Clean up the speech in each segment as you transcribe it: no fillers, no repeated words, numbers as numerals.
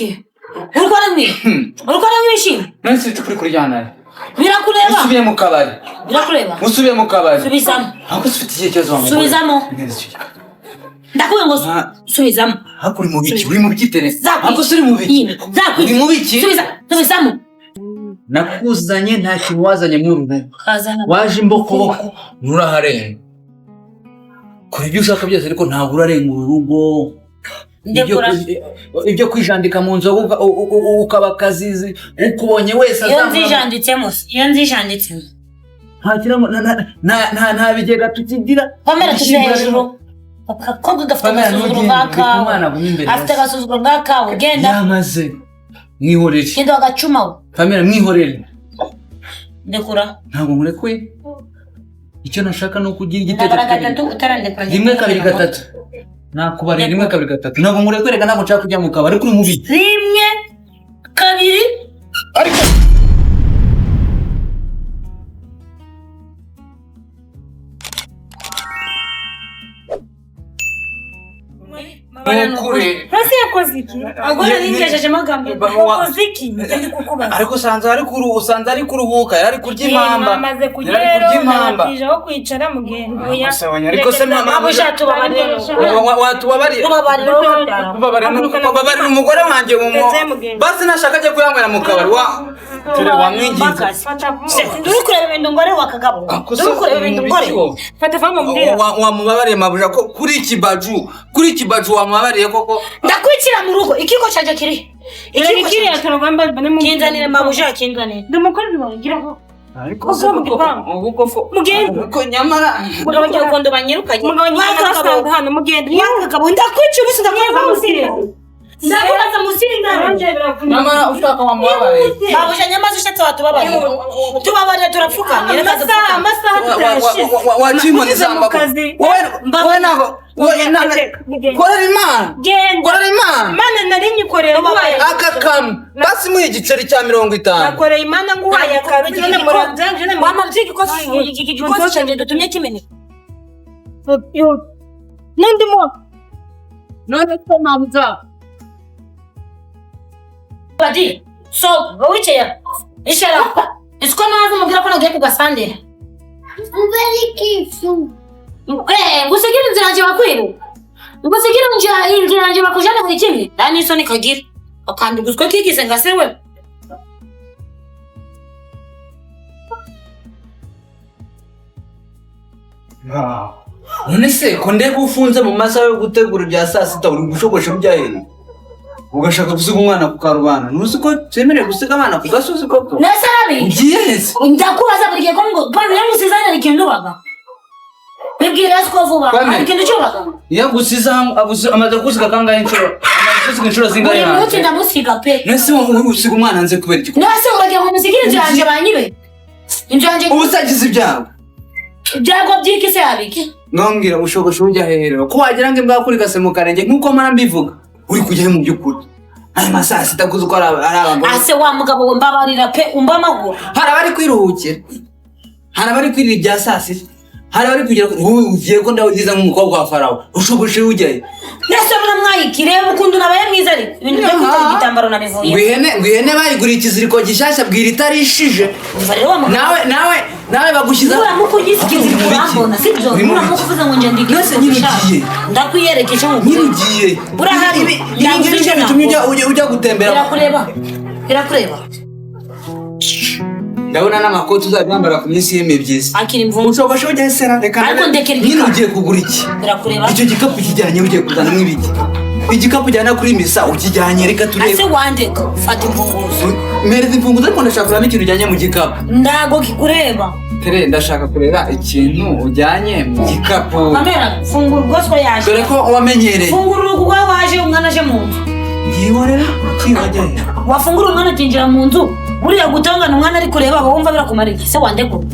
Iki? Urikora mwe? Urikora mwishimye? Nonese uri kuryana? Birakureba. Usubiye mu kabari. Birakureba. Usubiye mu kabari. Subizamo. Ahubwo ufite ikihe kibazo wa mugore? Subizamo. Ndakubwiye ngo subizamo. Ariko uri mu biki? Uri mu biki tere? Ariko uri mu biki? Uri mu biki? Subiza, subizamo. Nakuzanye nta kintu wazanye muri uru rugo. Waje imbokoboko nturaharenga. Kora ibyo ushaka byose ariko ntabwo urarenga uru rugo. Ibyo kwijandika mu nzoga ukaba akazizi ukubonye wese azamura. Iyo nzijanditsemo, iyo nzijanditsemo. Nta bigega tukigira. Pamela tujye hejuru. Akakobwa gafite agasuzuguro nk'akawe. Afite agasuzuguro nk'akawe. Genda. Yamaze. Mwihorere. Genda wagacumawe. Pamela mwihorere. Ndekura. Ntabwo nkurekuye. Icyo nashaka ni ukugira igitekerezo. Utarandekura. 1 2 3. Nakubariye 1 2 3. Ntabwo nkurekwereka, ntabwo nshaka kujya mu kabari ariko uri mubi. 1 2 ariko Ntasi yakoze iki? Agora ningejeje amagambo. Yakoze iki? Ndi kukubaza. Ariko usanze ari kuruhuka, yari kurya impamba. Amaze kugera nabatije aho kwicara mugenda. Oya. Ariko se mama abusha tubabarire. Watubabariye. Tubabarire umugore wanjye mu. Basi nashaka ajye kuyanywera mu kabari wa. Tere wamwinginze. Nduri kureba ibintu ngore wakagabo. Nduri kureba ibintu ngore. Fata famo mbwira. Wamubabariye mabuja ko kuri iki baju wamubabariye koko. Ndakwicira mu rugo ikiko cyaje kiri. Ikiko kiri atarugamba bane mu. Kinzanire mabuja kinzanire. Ndumukorera wangiraho. Ariko uko mugende ko nyamara mugabo ngiye kondo banyirukanye. Mugabo nyirukanye hano mugende. Wakagabo ndakwica ubusa ndakuraza musiri. Ndakuraza musiri ndara. Nyamara ushaka wamubabariye. Mabuja nyamaze ushatse watubabarira. Tubabarira turapfukamye. Amasaha tutarashize. Wacimoni zamba. Wowe nako korera Imana. Korera Imana. Imana nari nyikorera nguhaye. Aka kamwe. Basi muhe igiceri cya 50. Nakoreye Imana nguhaye akazi none murabyanje none wamabye igikosi cyanjye dutumye kimeneka. Nandi mo. None se mamza. Badi. So, wiceye. Ishara. Isiko naza mubwira ko nagiye kugasandera. Ubarikifu. Ngusigira inzira yanjye bakwiba. Ngusigira inzira yanjye bakujana mu ikindi. Nta n'isoni kagira. Akanduguzwa kigize nga se we. None se ko ndeba ufunze mu masaha yo gutegura ibya saa sita uri gushogosha ibyahere. Ugashaka gusiga umwana ku karubanda. Ntuzi ko byemerewe gusiga abana ku gasozi koko? Nese rabi. Ugiye hese. Ndakubaza buri gihe ko ngo pano yamusizanye ikintu baga. Bibwira siko vuba. Ikintu cyubaka. Iyo gusiza amaze gusiga kangahe inshuro? Amaze gusiga inshuro zingahe? Buri munsi ndamusiga pe. Nese wowe usiga umwana nze kubera iki? Nese uragiye ngo musigire inzu yanjye banyibe. Inzu yanjye ubusagize ibyago. Ibyago byiki se yabiki? Ngambwira ushogosha ujya hehe? Ko wagira ngo imbwa kuri gase mu karenge nkuko mara mbivuga. Uri kujya mu by'ukuri. Aya masaha sita kuzi ko ari abagore. Ase wa mugabo we mbabarira pe umba amaguru. Hari abari kwiruhukira. Hari abari kwirira ibya saa sita. Hari abari kugira ngo ugiye ko ndawugize nk'umukobwa wa Farawo. Ushogoshe ujyayo. Nese mura mwayikire ukuntu nabaye mwiza ariko. Ibintu byo kwitera igitambaro nabivuye. Ngwihene bayiguriye ikiziriko gishyashya bwira itarishije. Nawe nawe bagushyize. Nuramuka ugize ikiziriko urambona sibyo? Nuramuka uvuze ngo nje ndike. Nese nyine ugiye. Ndakwiyereka icyo nkubwira. Nyine ugiye. Urahari. Ibi ngibi nibyo bitumye ujya gutembera. Birakureba. Birakureba. Ndabona n'amakoti uzajya ku minsi y'imibyizi. Akiri imvunja. Ushobora ujya sera reka. Ariko ndekera igikapu. Nyine ugiye kugura iki? Birakureba. Icyo gikapu kijyanye ugiye kuzanamo ibiki? Igikapu ujyana kuri misa ukijyanye reka turebe. Ase wandeka fata imfunguzo. Mpereza imfunguzo ariko ndashaka kureba ikintu ujyanye mu gikapu. Ndago kikureba. Tere ndashaka kureba ikintu ujyanye mu gikapu. Pamela fungura urwoswa yaje. Dore ko wamenyereye. Fungura urugo waje umwana aje mu nzu. Yihorera ukihagera. Wafungura umwana akinjira mu nzu. Buriya gutongana umwana ari kureba aba wumva birakumara iki se wandekura.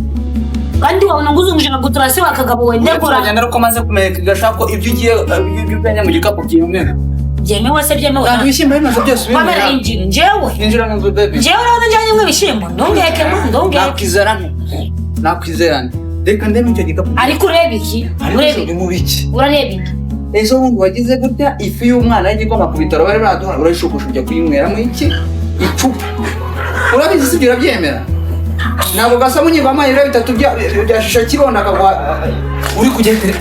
Kandi wabona nguzunguje nkagutura se wakagabo wendekura. Uragenda ariko maze kumereka gashaka ko ibyo ugiye ibyo ujyanye mu gikapu byemewe. Byemewe se byemewe. Kandi ibishyimbo bimaze byose bimewe. Pamela injira njyewe. Injira mu nzu baby. Njyewe urabona njyanye mwe ibishyimbo ndongeke mu ndongeke. Nakwizerane. Nakwizerane. Reka ndebe icyo gikapu. Ariko ureba iki? Ureba mu biki? Urareba iki? Ejo bundi wagize gutya ifu y'umwana y'igikoma ku bitaro bari baduha, urayishogosha ujya kuyinyweramo iki icupa. Urabizi si ibyo, urabyemera? Ntabwo gasa munyigwa amazi ibiro bitatu bya shisha kibondo akaguha uri kujya tere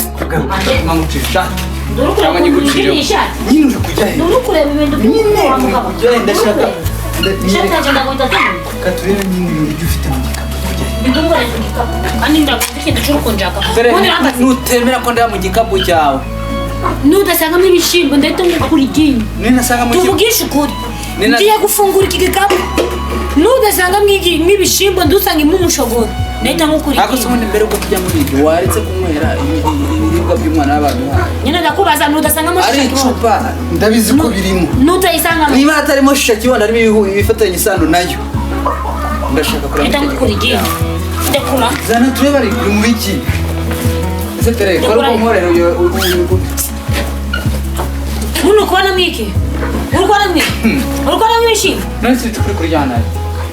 mamucisha Nduri kureba cyangwa ukuntu nyigucireho. ngira ishati. Nyine uri kujya he? Nduri kureba ibintu Nyine wa uri mugabo. kujya he? Ndashaka Ishati yanjye ndaguhita tumwe. Reka turebe nyine ibintu ufite mu gikapu, kujya he? Ndungure mu gikapu. Kandi ndaguhita ikintu cy'urukunjaka. Dore Ubundi urambaza. nutemera ko ndeba mu gikapu cyawe. Nudasangamo ibishyimbo ndahita ngukura iryinyo. Ninasanga mu gikapu. Tuvugishe ukuri. Nina- Ngiye gufungura iki gikapu. Nudasangamo ibishyimbo ndusangemo umushogoro. Ndahita ngukura Ariko se iryinyo. ubundi mbere yuko tujya muri ibyo waretse kunywera ibiribwa by'umwana w'abantu? Nyine ndakubaza, nudasangamo Ari shisha kibondo. icupa ndabizi ko birimo. Nutayisangamo. Niba hatarimo shisha kibondo harimo ibifatanye isano nayo. Ndashaka kureba Ndahita mu ngukura gikapu iryinyo. cyawe. Ndekura. Zana turebe ari uri mu biki. Ese tere kora uko nkorera uyu Buno kubonamo iki? Uri kubonamo iki? Uri kubonamo ibishyimbo? None se turi kuryana?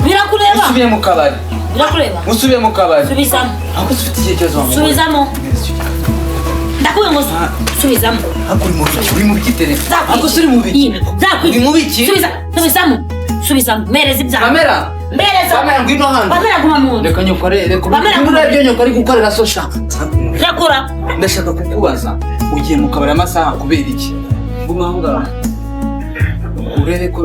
Birakureba. Usubiye mu kabari. Birakureba. Usubiye mu kabari. Subizamo. Ariko se ufite ikihe kibazo wa mugore? Subizamo. Ndakubwiye ngo subizamo. Ariko uri mu biki? Uri mu biki tere? Nzakwica. Ariko se uri mu biki? Nyine, nzakwica. Uri mu biki? Subiza, subizamo. Subizamo. Mpereza ibyawe. Pamela! Mpereza. Pamela, ngwino hano. Pamela, guma mu nzu. Reka nyoko reka Pamela, ngwino urebe ibyo nyoko ari gukorera so sha. Ndakura. Ndashaka kukubaza, ugiye mu kabari amasaha kubera iki? Guma aho ngaho. Urebe ko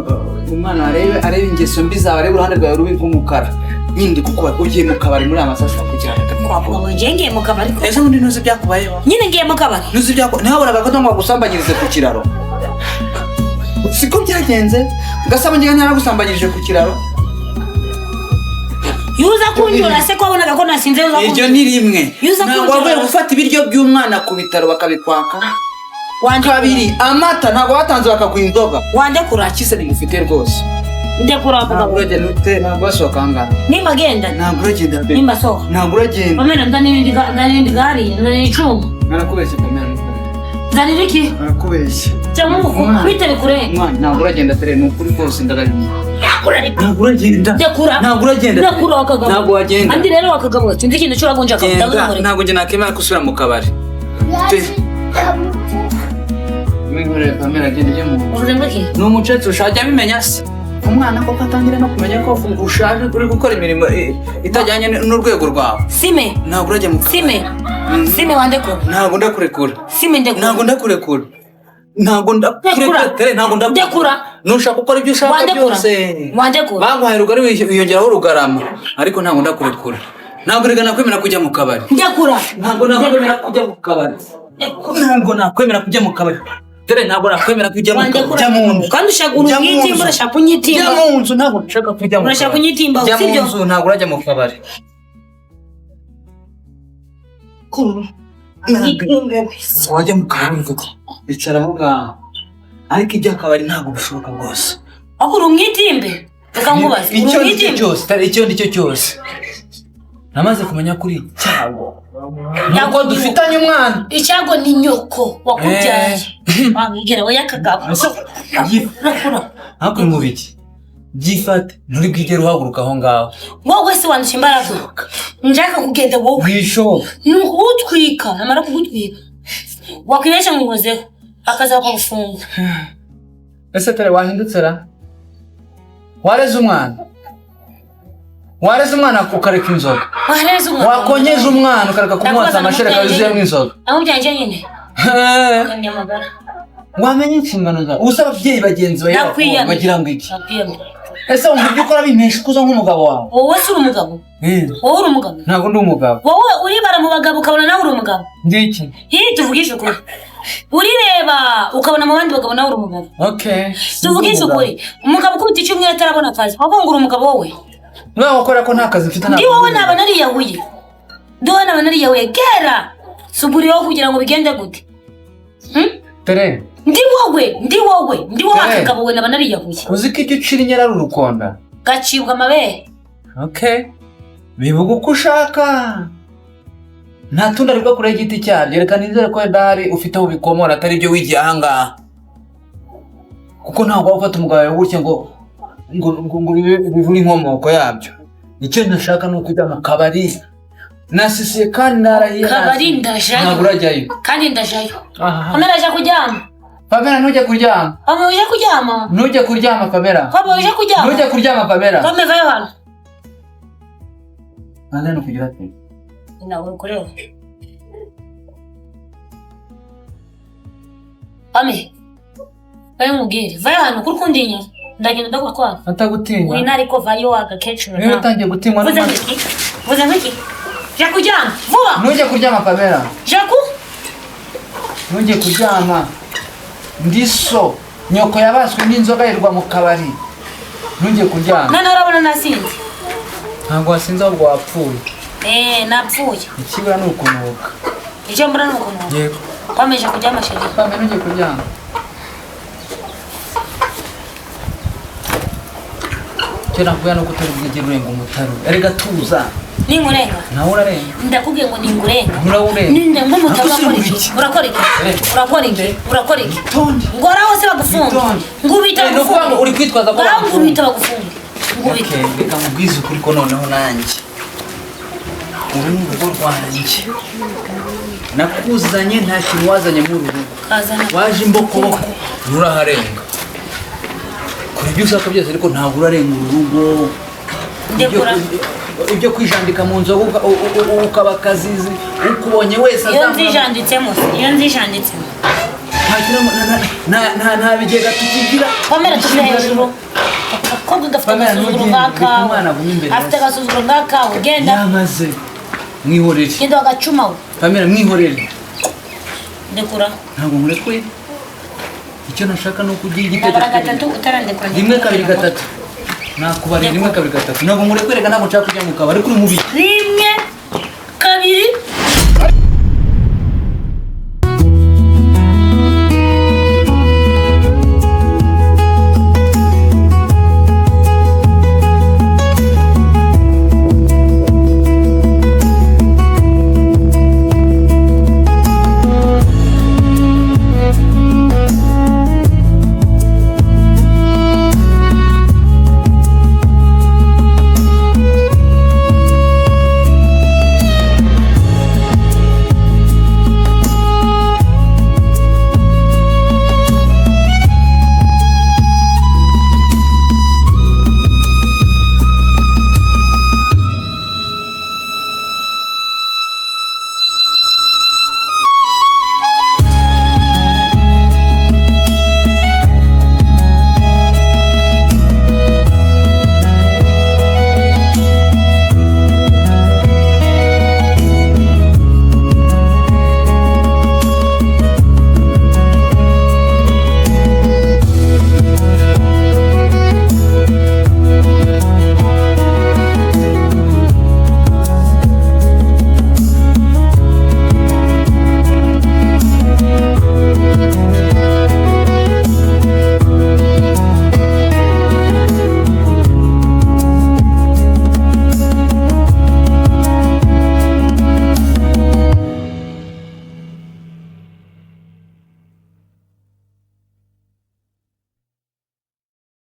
umwana arebe ingeso mbi zawe, arebe uruhande rwawe rubi rw'umukara. Nyine ndi kukubaza, ugiye mu kabari muri aya masaha kugira ngo Wavuga ngo ngiye ngiye mu kabari ko. Ejo bundi ntuzi ibyakubayeho. Nyine ngiye mu kabari. Ntuzi ibyakubayeho. Ntihaburaga ko ngo bagusambanyirize ku kiraro. Siko byagenze? Gasabo ngira ntaragusambanyirije ku kiraro. Yuza kunjura se ko wabonaga ko nasinze yuza Iryo kunjura. ni rimwe. Yuza Ntabwo kunjura. wavuye gufata ibiryo by'umwana ku bitaro bakabikwaka. Wandekura. Kabiri, amata ntabwo batanze bakaguha inzoga. Wandekura. Akise ntigufite rwose. Ndekura Ntabwo mugabo. uragenda ute, ntabwo wasohoka aha ngaha. Nimba genda. Ntabwo uragenda pe. Nimba sohoka. Ntabwo uragenda. Pamela, ndanira igare, ndanira icyuma. Narakubeshye Pamela. Ndanira iki? Narakubeshye. Cyangwa bitewe kure. Mwana, ntabwo uragenda tere, ni ukuri rwose ndagarimye. Ntabwo uragenda. Ndekura. Ntabwo uragenda. Ndekura wakagabo. Ntabwo wagenda. Andi rero wakagabo. Sinzi ikintu cy'uragunja Genda, akagabo. ntabwo njye nakemera gusubira mu kabari. Mwihorere Pamela, agenda ujye mu nzu. Uvuze ngo iki? Ni umukecuru ushaje abimenya se. Umwana koko atangira no kumenya ko ushaje uri gukora imirimo itajyanye n'urwego rwawe. Sime. Ntabwo urajya mu kabari. Sime. Sime wandekura. Ntabwo ndakurekura. Sime ndekura. Ntabwo ndakurekura. Ntabwo ndakurekura. Tere, ntabwo ndakurekura. Ndekura. Nushaka gukora ibyo ushaka Wandekura. byose. Wandekura. Baguhaye rugari wiyongeraho urugarama. Ariko ntabwo ndakurekura. Ntabwo rega nakwemera kujya mu kabari. Ndekura. Ntabwo nakwemera kujya mu kabari. Ntabwo nakwemera kujya mu kabari. Tere, ntabwo nakwemera kujya mu kabari. Wandekura. Jya mu nzu. Kandi ushaka Jya mu urunyitimba, nzu. urashaka kunyitimba. Jya mu nzu, ntabwo nshaka kujya mu kabari. Urashaka kunyitimba, Jya mu sibyo? nzu, ntabwo urajya mu kabari. Wajya mu kabari koko. Icara aho ngaho. Ariko iby'akabari ntabwo bishoboka rwose. Aho uri umwitimbe. Reka nkubaze. Uri Icyo ndi cyo umwitimbe. cyose, tari icyo ndi cyo cyose. Namaze kumenya kuri icyago. Nuko dufitanye umwana. Icyago ni nyoko wakubyaye. Wambwira we yakagabo. Ariko uri mu biki? Byifate, nturi bwigere uhaguruka aho ngaho. Wowe se wandusha imbaraga. Nshaka kugenda wowe. Wishoboka. Ni ukugutwika, namara kugutwika. Wakwibeshya ngo unkozeho. Akaza bakagufunga. Ese tere wahindutse ra? Wareze umwana? Wareze umwana ukareka inzoga? Wareze umwana. Wakonyeje umwana ukareka kumwonsa amashereka yuzuyemo inzoga? Namubyaye nyine. Akanyamagara. Wamenya inshingano zawe. Ubusa ababyeyi bagenzi bawe Nakwiyamye. bagira ngo iki? Nakwiyamye. Ese wumva ibyo ukora bintesha ikuzo nk'umugabo wawe? Wowe si uri umugabo. Wowe uri umugabo. Ntabwo ndi umugabo. Wowe uribara mu bagabo ukabona nawe uri umugabo. Ndi iki? Hii tuvugishe ukuri. Urireba ukabona mu bandi bagabo nawe uri umugabo. Okay. Tuvugishe ukuri. Umugabo ukubita icyumweru atarabona akazi. Wavuga ngo uri umugabo wowe. Niba wakora ko nta kazi mfite Ndi wowe naba nariyahuye. Ndi wowe naba nariyahuye. Gera! Suguriyeho kugira ngo bigende gute. Tere. Ndi wowe, ndi wowe, ndi wowe Tere. akagabo we naba nariyahuye. Uzi ko ibyo ucira inyara ari urukonda? Gacibwa amabere. Okay. Bivuga uko ushaka. Nta tunda riva kure y'igiti cyaryo. Reka nizere ko dahari ufite aho ubikomora atari ibyo wigiye aha ngaha. Kuko ntabwo waba ufata umugabo wawe gutya ngo ngo ngo ngo bivure inkomoko yabyo. Icyo ntashaka ni ukujya mu kabari. Nasisiye kandi narahiye. Kabari ndajayo. Ntabwo urajyayo. Kandi ndajayo. Aha. Pamela, aja kuryama. Pamela, ntujye kuryama. Pamela, uje kuryama. Ntujye kuryama, Pamela. Pamela, uje kuryama. Ntujye kuryama, Pamela. Pamela, vayo hano. Nanda no kugira ati. Nawe ukorera. Pamela, vayo mubwire, vayo hano kuri kundinya. Ndagenda ndagutwara. Atagutinya. Wina ariko vayo agakecuru. Niba utangiye gutinywa Vuze n'umwana. ngiki? Vuze ngiki? Ja kuryama vuba. Ntujye kuryama, Pamela. Jaku. Ntujye kuryama. Ndi so. Nyoko yabaswe n'inzoga yirirwa mu kabari. Ntujye kuryama. None urabona nasinze. Ntabwo wasinze ahubwo wapfuye. Napfuye. Ikibura ni ukunuka. Icyo mbura ni ukunuka. Yego. Pamela, ja kuryama chérie. Pamela, ntujye kuryama. Icyo nakubwira ni uko utari bwigere urenga umutaru. Erega tuza. Ningurenga. Nawe urarenga. Ndakubwiye ngo ningurenga. Nturawurenga. Ninde ngo umutaru Ntabwo urakora uri iki? Urakora iki? Urakora iki? Urakora iki? Itonde. Ngora hose bagufunge. Itonde. Ngubita Ni ukuvuga ngo uri kwitwaza ko Ngaho bagufunga. ngubita bagufunge. Ngubita. Okay, reka nkubwize ukuri ko noneho nanjye uru ni urugo rwanjye. Nakuzanye nta kintu wazanye muri uru rugo. Kazana. Waje imbokoboko nturaharenga. Kora ibyo ushaka byose ariko ntabwo urarenga uru rugo. Ndekura. Ibyo kwijandika mu nzoga ukaba akazizi ukubonye wese Iyo azamura- nzijanditsemo, iyo nzijanditsemo. Nta bigega tukigira. Pamela, tuve hejuru. Akakobwa gafite Pamela, agasuzuguro ntugende, reka nk'akawe. umwana agume imbere Afite hasi. agasuzuguro nk'akawe. Genda. Yamaze. Mwihorere. Genda wagacuma we. Pamela, mwihorere. Ndekura. Ntabwo nkurekuye. Icyo nashaka ni uko ugira Ndabara igitekerezo. gatatu utarandekura. Rimwe, kabiri, gatatu. Nakubariye rimwe, kabiri, gatatu. Ntabwo nkurekuye, reka ntabwo nshaka kujya mu kabari kuri mubi. Rimwe.